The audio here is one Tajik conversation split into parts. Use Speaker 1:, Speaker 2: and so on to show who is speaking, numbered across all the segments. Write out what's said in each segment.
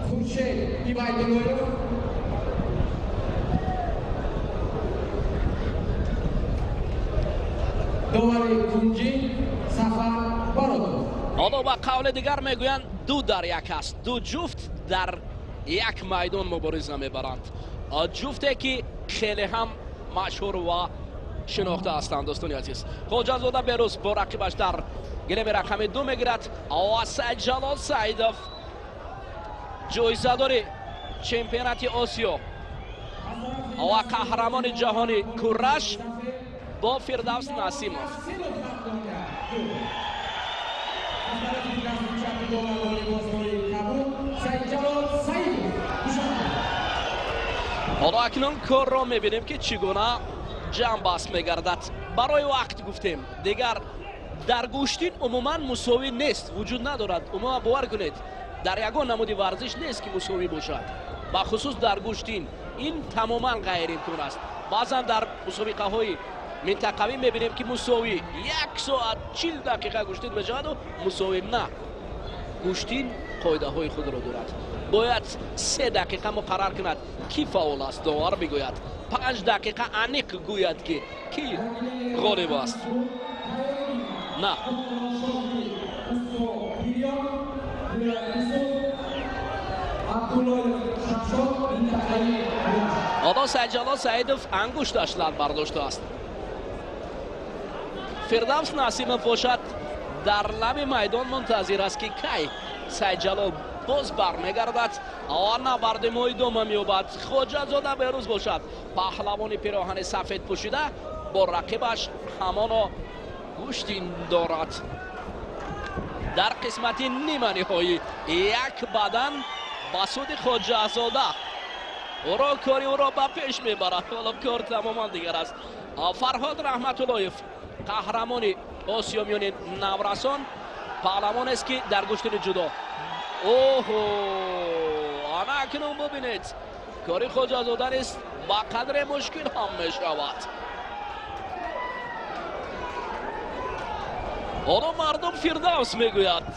Speaker 1: Хуршед Ибайдуллоев. Довари кунҷӣ Сафар Баротов.
Speaker 2: Ҳоло ба қавли дигар мегӯянд, ду дар як аст, ду ҷуфт дар як майдон мубориза мебаранд, ҷуфте ки хеле ҳам машҳур ва шинохта ҳастанд. Дӯстони азиз, Хоҷазода Берӯз бо рақибаш дар гилеми рақами ду мегирад ва Сайдҷалол Саидов, ҷоизадори чемпионати Осиё ва қаҳрамони ҷаҳони кураш, бо Фирдавс Насимов.
Speaker 1: Аз тарафи дасти чапи довар бо либосҳои кабуд Сайдҷалол Саидов, Душанбе.
Speaker 2: Ҳоло акнун корро мебинем, ки чӣ гуна ҷамъбаст мегардад. Барои вақт гуфтем, дигар дар гӯштин умуман мусовӣ нест, вуҷуд надорад. Умуман, бовар кунед, дар ягон намуди варзиш нест, ки мусовӣ бошад, бахусус дар гӯштин ин тамоман ғайриимкон аст. Баъзан дар мусобиқаҳои минтақавӣ мебинем, ки мусовӣ 1 соат 40 дақиқа гӯштин мешаваду мусовӣ. На, гӯштин қоидаҳои худро дорад. Бояд 3 дақиқа муқаррар кунад, ки фаъол аст. Довар бигӯяд, 5 дақиқа аниқ гӯяд, ки кӣ ғолиб аст. На.
Speaker 1: Пириён, вилояти Суғд, Абдуллоев Шамшод, минтақаи Кураш.
Speaker 2: Ҳоло Сайдҷалол Саидов ангушташ лат бардоштааст. Фирдавс Насимов бошад, дар лаби майдон мунтазир аст, ки кай Сайдҷалол боз бармегардад ва набарди мо идома меёбад. Хоҷазода Берӯз бошад, паҳлавони пироҳани сафед пӯшида, бо рақибаш ҳамоно гӯштин дорад дар қисмати ниманиҳоӣ. Як бадан ба суди Хоҷазода, ӯро кори ӯро ба пеш мебарад. Ҳоло кор тамоман дигар аст. Фарҳод Раҳматуллоев, қаҳрамони Осиё миёни наврасон, паҳлавонест, ки дар гӯштини ҷудо. Оҳо, ана акнун бубинед, кори Хоҷазода низ ба қадре мушкил ҳам мешавад. Ҳоло мардум Фирдавс мегӯяд,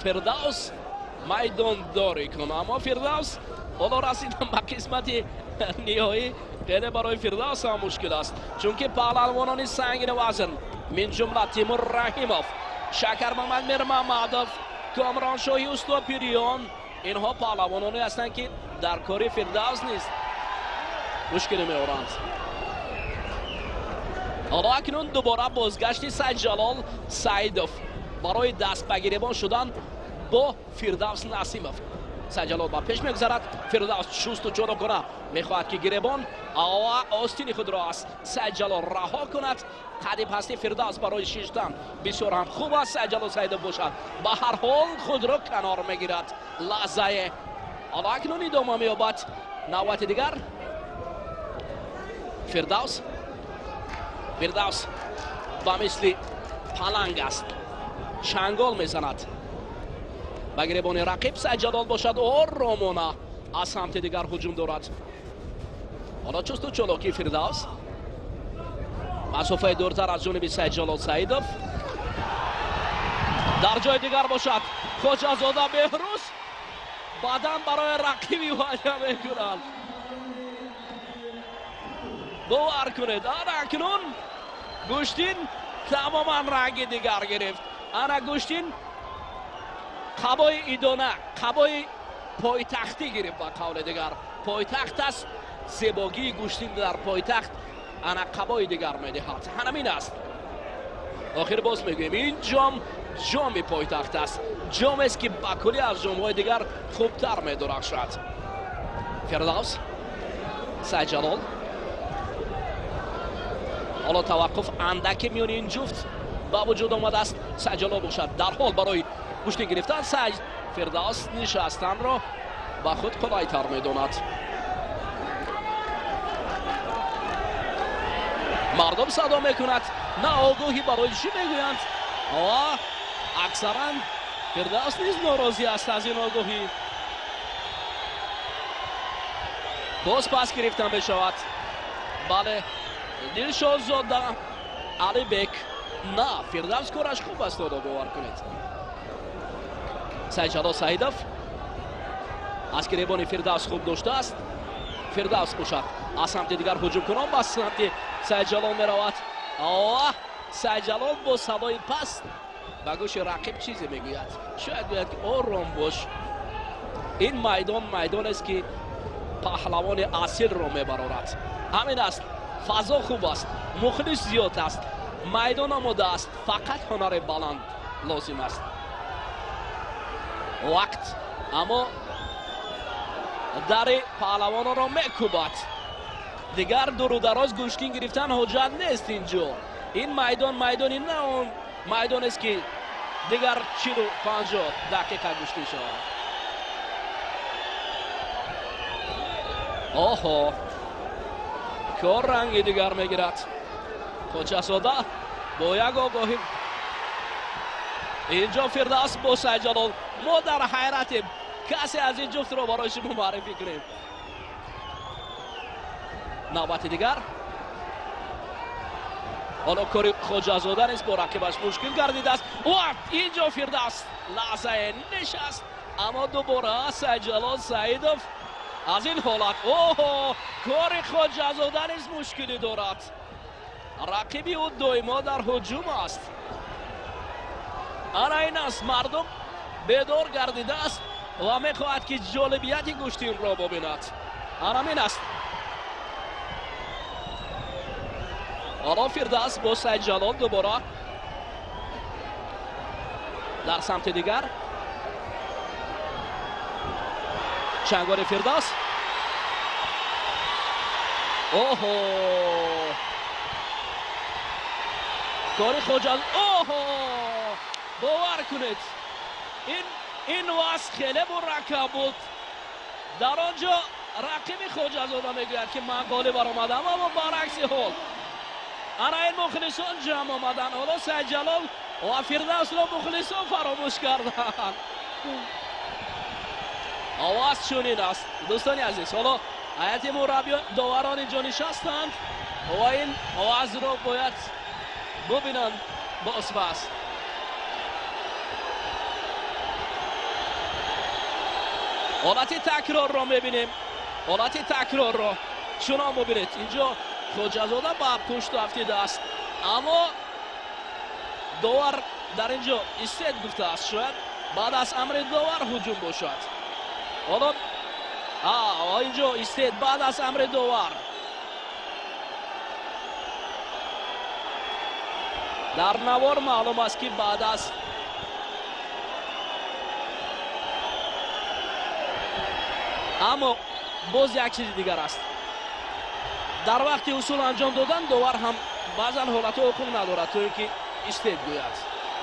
Speaker 2: Фирдавс майдондорӣ кун, аммо Фирдавс ҳоло расидан ба қисмати ниҳоӣ хеле барои Фирдавс ҳам мушкил аст, чунки паҳлавонони сангини вазн, мин ҷумла Тимур Раҳимов, Шакармамад Мирмамадов, Комроншоҳи Устопириён, инҳо паҳлавононе ҳастанд, ки дар кори Фирдавс низ мушкилӣ меоранд. Ҳоло акнун дубора бозгашти Сайдҷалол Саидов барои даст ба гиребон шудан бо Фирдавс Насимов. Сайдҷалол ба пеш мегузарад, Фирдавс чусту чолокона мехоҳад, ки гиребон ва остини худро аз Сайдҷалол раҳо кунад. Қади пасти Фирдавс барои шиштан бисёр ҳам хуб аст. Сайдҷалол Саидов бошад, ба ҳар ҳол худро канор мегирад лаҳзае. Ҳоло акнун идома меёбад навбати дигар. Фирдавс ба мисли паланг аст, чангол мезанад ба гиребони рақиб. Сайдҷалол бошад, оромона аз самти дигар ҳуҷум дорад. Ҳоло чусту чолокии Фирдавс, масофаи дуртар аз ҷониби Сайдҷалол Саидов. Дар ҷои дигар бошад, Хоҷазода Беҳрӯз баъдан барои рақиби ваъда мекунад. Бовар кунед, ана акнун гӯштин тамоман ранги дигар гирифт. Ана гӯштин қабои идона, қабои пойтахтӣ гирифт. Ба қавли дигар, пойтахт аст, зебогии гӯштин дар пойтахт ана қабои дигар медиҳад. Ҳамин аст. Охир боз мегӯем, ин ҷом ҷоми пойтахт аст, ҷомест, ки ба куллӣ аз ҷомҳои дигар хубтар медурахшад. Фирдавс, Сайдҷалол, ҳоло таваққуф андаке миёни ин ҷуфт ба вуҷуд омадааст. Сайдҷалол бошад, дарҳол барои гӯштин гирифтан. Сайд Фирдавс нишастанро ба худ қулайтар медонад. Мардум садо мекунад, на огоҳӣ барои чӣ мегӯянд ва аксаран Фирдавс низ норозӣ аст аз ин огоҳӣ. Боз пас гирифта мешавад. Бале, Дилшодзода Алибек. На, Фирдавс кораш хуб аст, одо бовар кунед. Сайдҷалол Саидов. Аз гиребони Фирдавс хуб доштааст. Фирдавс бошад, аз самти дигар ҳуҷумкунон ба самти Сайдҷалол меравад. Оҳ, Сайдҷалол бо садои паст ба гӯши рақиб чизе мегӯяд. Шояд гӯяд, ки ором бош. Ин майдон майдонест, ки паҳлавони асилро мебарорад. Ҳамин аст, фазо хуб аст, мухлис зиёд аст, майдон омода аст, фақат ҳунари баланд лозим аст. Вақт аммо дари паҳлавононро мекӯбад. Дигар дуру дароз гӯштин гирифтан ҳоҷат нест инҷо. Ин майдон майдони на он майдонест, ки дигар 40-50 дақиқа гӯштин шавад. Оҳо, кор ранги дигар мегирад. Хоҷазода бо як огоҳӣ инҷо Фирдавс бо Сайдҷалол. Мо дар ҳайратем, касе аз ин ҷуфтро барои шумо муаррифӣ кунем. Навбати дигар ҳоло кори Хоҷазода низ бо рақибаш мушкил гардидааст. Ва инҷо Фирдавс лаҳзае нишаст, аммо дубора Сайдҷалол Саидов аз ин ҳолат, оҳо, кори Хоҷазода низ мушкилӣ дорад. Рақиби ӯ доимо дар ҳуҷум аст. Ана ин аст, мардум бедор гардидааст ва мехоҳад, ки ҷолибияти гӯштинро бибинад. Анамин аст. Ҳоло Фирдавс бо Сайдҷалол дубора дар самти дигар. Чанголи Фирдавс. Оҳо, кори Хоҷа, оҳо, бовар кунед, ин вазъ хеле мураккаб буд. Дар он ҷо рақиби Хоҷазода мегӯяд, ки ман ғолиб баромадам, аммо баръакси ҳол ана ин мухлисон ҷамъ омаданд. Ҳоло Сайдҷалол ва Фирдавсро мухлисон фаромӯш карданд. Овоз чунин аст, дӯстони азиз. Ҳоло ҳайати мураббиён, доварон инҷо нишастанд ва ин овозро бояд бубинанд бозпас. Ҳолати такрорро мебинем. Ҳолати такрорро чунон бубинед. Инҷо Хоҷазода ба пушт афтидааст, аммо довар дар инҷо истед гуфтааст. Шояд баъд аз амри довар ҳуҷум бошад. Ҳоло инҷо истед баъд аз амри довар. Дар навор маълум аст, ки баъд аз аммо боз як чизи дигар аст. Дар вақти усул анҷом додан довар ҳам баъзан ҳолатҳо ҳуқуқ надорад, то ин ки истед гӯяд.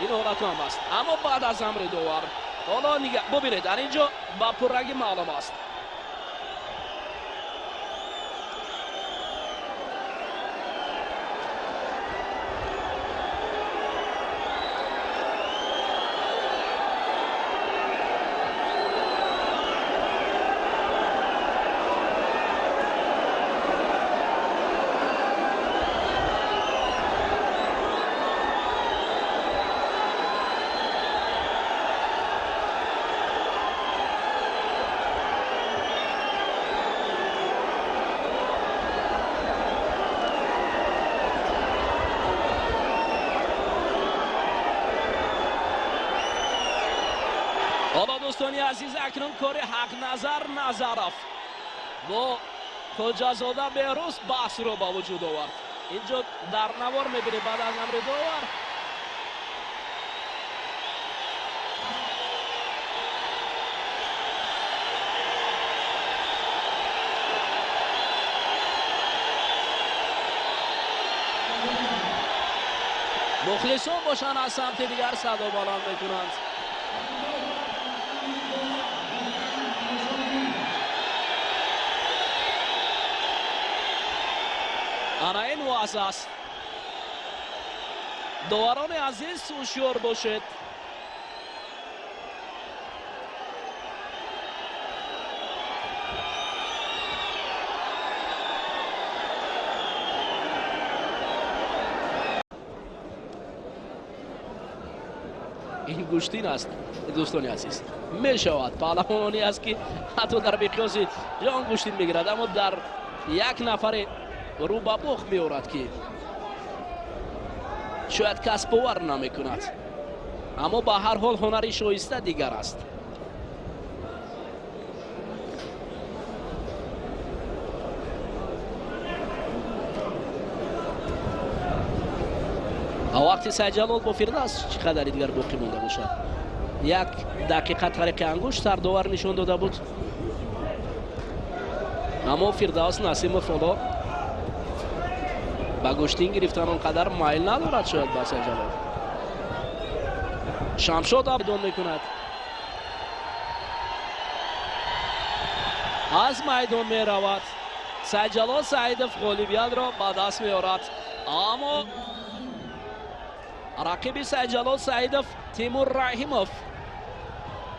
Speaker 2: Ин ҳолатҳо ҳам аст, аммо баъд аз амри довар. Ҳоло бубинед, дар инҷо ба пуррагӣ маълум аст. Ҳоло дӯстони азиз, акнун кори Ҳақназар Назаров бо Хоҷазода Беҳрӯз баҳсро ба вуҷуд овард. Инҷо дар навор мебинем баъд аз амри довар. Мухлисон бошанд, аз самти дигар садо баланд мекунанд. Ана ин вазъ аст. Доварони азиз, ҳушёр бошед. Ин гӯштин аст, дӯстони азиз. Мешавад, паҳлавоне аст, ки ҳатто дар миқёси ҷаҳон гӯштин мегирад, аммо дар як нафаре рӯ ба бохт меорад, ки шояд кас бовар намекунад, аммо ба ҳар ҳол ҳунари шоиста дигар аст. Вақти Сайдҷалол бо Фирдавс чӣ қадари дигар боқӣ монда бошад? Як дақиқа тариқи ангушт сардовар нишон дода буд, аммо Фирдавс Насимов ҳоло ба гӯштин гирифтан он қадар майл надорад. Шояд ба Сайдҷалол Шамшод абдон мекунад, аз майдон меравад. Сайдҷалол Саидов ғолибиятро ба даст меорад, аммо рақиби Сайдҷалол Саидов Тимур Раҳимов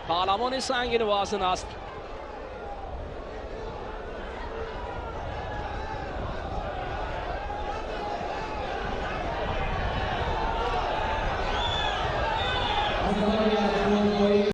Speaker 2: паҳлавони сангинвазн аст.